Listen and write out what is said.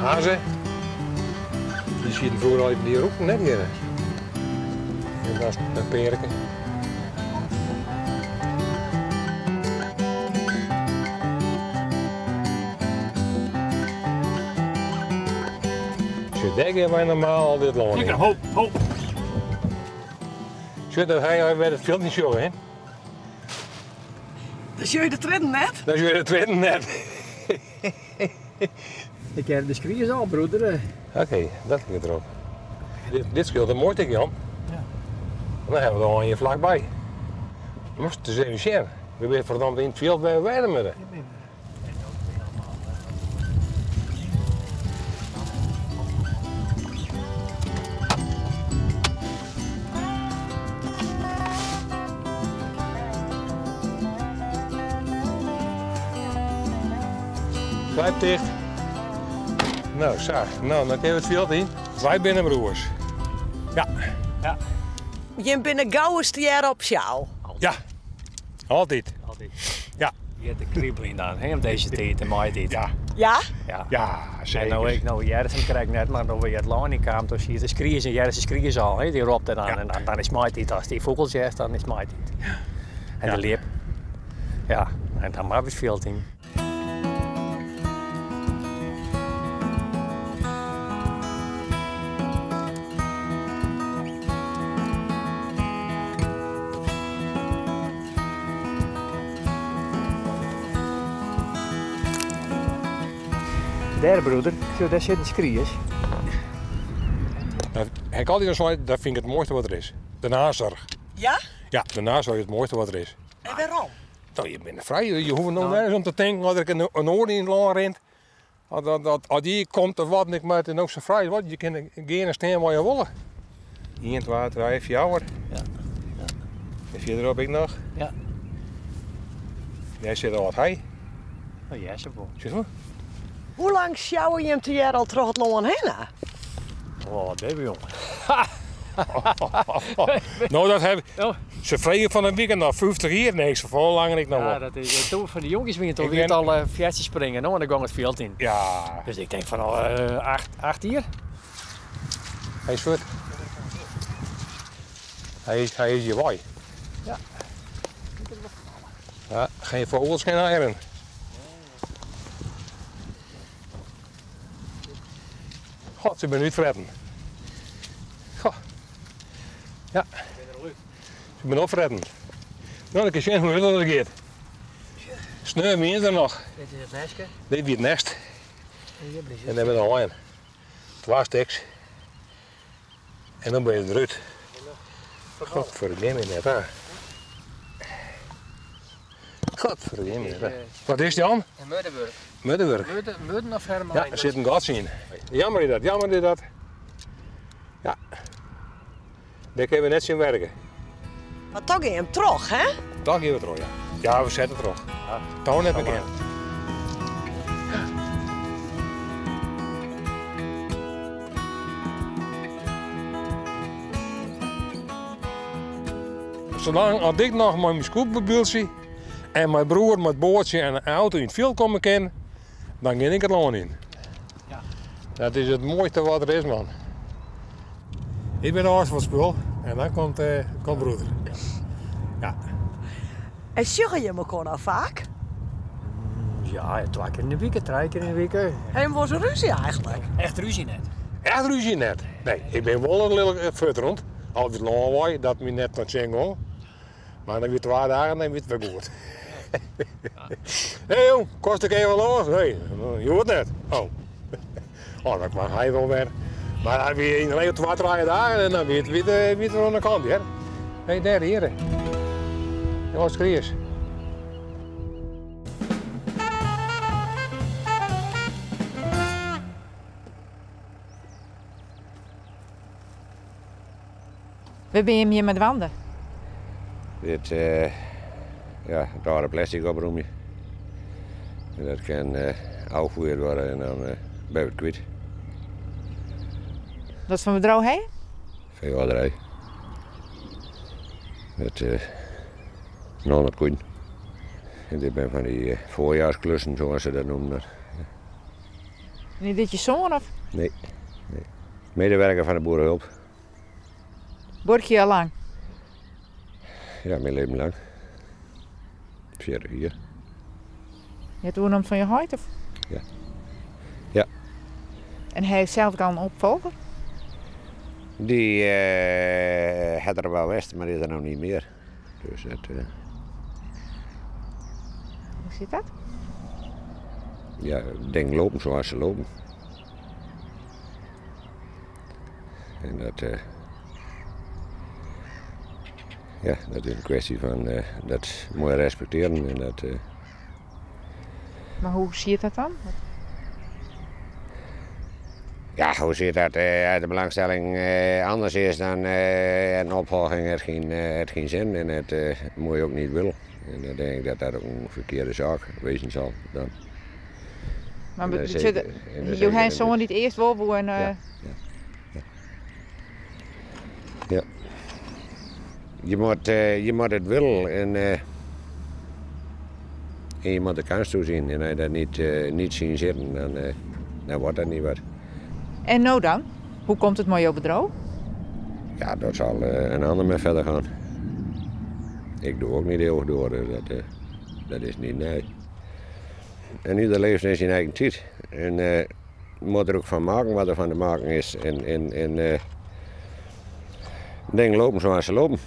Haze. Die sieten vroeger al even die roeken net hier. En dat is een perke. Zit daar gaan wij normaal al dit loon in. Ho, ho. Zit dat hij bij het filmpje zo, hè? Dan zie je de tredden net. Dat is weer het tweede net. Ik heb de skries al, broeder. Oké, dat ligt erop. Dit scheelt een mooi tikje, Jan. Ja. Dan hebben we er al hier vlakbij. Moest eens even zien. We zijn verdomd in het veld bij Weidemudden. Klep dicht. Nou, zo. Nou, dan kunnen we het veld in. Wij binnen broers. Ja. Ja. Je bent een gouden stier op sjouw. Ja. Altijd. Altijd. Ja. Je hebt de kriebel dan, hè, om deze tijd en mijn tijd. Ja. Ja? Ja. Ja, zeker. En nou ik nou Jersen krijg ik net, maar dan weer het laan kwam, toen zie je de skries en Jersen skries al, hè, die roept er dan. Ja. En dan is mijn tijd, als die vogels zegt, dan is mijn tijd. En Ja. de leep. Ja, en dan maar weer veel in. Daar, broeder, zo, daar zit een skries. Dat heb ik altijd al gezegd, dat vind ik het mooiste wat er is. De nazorg. Ja? Ja, de nazorg is het mooiste wat er is. En waarom? Nou, je bent vrij. Je hoeft nog nergens om te denken dat er een oor in het land rent. Als die komt of wat, ik maar het is ook zo vrij. Wat, je kan gaan en staan waar je wil. 1, 2, 3, 4. Ja. En verderop ik nog. Ja. Jij zit al wat hij. Oh, ja, ze wel. Zit wel? Hoe lang sjouwen je hem te jaar al terug het loon heen? Oh, wat baby, jongen. Nou, dat heb Oh. Ze vregen van een weekend al 50 jaar. Nee, ze vol langer ik nog Ja, wel. dat is toen van de jongens weer toen Ik weer het ben- al veertjes springen, no, en dan ging het veld in. Ja, Dus ik denk van al 8 uur. hij is voort. Hij is hier waai. Ja. Ja, geen vogels, geen eieren. God, ze ben nu fretten. Goh. Ja. Ze ben opfretten. Nou, dan kun je zien hoe dat gaat. Sneu meer er nog. Dit is het nestje. Dit is het nest. En hier En dan hebben we nog een. 2 stuks. En dan ben je eruit. Godverdomme net, hè. Godverdomme net, hè. Wat is die aan? Een murdenburg. Muddenwerk. Murden of Herman? Ja, er zit een gat in. Jammer is dat, jammer is dat. Ja. Daar kunnen we net zien werken. Maar toch ging je hem terug, hè? Daar gaan we terug, ja. Ja, we zetten terug. Ja. Toon heb ik in. Zolang als ik nog met mijn scootmobieltje en mijn broer met boordje en een auto in het veld komen kan, dan ga ik het loon in. Ja. Dat is het mooiste wat er is, man. Ik ben de oudste van het spul en dan komt broeder. Ja. En sjuggen je elkaar nou vaak? Ja, 2 keer in de week, 3 keer in de week. En was er ruzie eigenlijk? Echt ruzie net. Echt ruzie net. Nee, ik ben wel een lelijk fut rond. Altijd lang dat me net naar Tjengo. Maar dan weer 2 dagen en dan weer het weer goed. Hé hey, jong, kost ik even los? Nee, je hoort net. Oh. Oh, dan kwam hij wel weer. Maar dan weer in de regel 2, 3 dagen en dan weer het weer aan de kant, hè. Hé, hey, daar, hier. Dat was Chris. We zijn hier met wanden. Dit, ja, het oude plastic oproemje. En dat kan afgevoerd worden en dan ben je het kwijt. Dat is van bedrijf, hè? Veehouderij. Met 900 koeien. En dit zijn van die voorjaarsklussen, zoals ze dat noemen. En is dit je zoon of? Nee. nee. Medewerker van de boerenhulp. Buorkje al lang? Ja, mijn leven lang. 40 jaar. Je hebt oernomd fan je heit of? Ja. Ja. En hy heeft zelf al een opfolger? Die uh, hat er wel west, maar is er nog niet meer. Dus dat, Hoe zit dat? Ja, dingen lopen zoals ze lopen. En dat, ja, dat is een kwestie van dat moet je respecteren. En dat, Maar hoe zie je dat dan? Ja, hoe zit dat? De belangstelling anders is dan een opvolging het geen zin en het moet je ook niet willen. En dan denk ik dat dat ook een verkeerde zaak wezen zal dan. Maar je hebt zo'n niet eerst wel voor een. Ja, ja, ja. Ja. Je moet het willen en je moet de kans toezien. En als je dat niet zien zitten, dan wordt dat niet wat. En nou dan? Hoe komt het met jouw bedrijf? Ja, dat zal een ander mee verder gaan. Ik doe ook niet eeuwig door, dus dat is niet nee. En ieder leeft in zijn eigen tijd. En moet er ook van maken wat er van te maken is. En dingen lopen zoals ze lopen.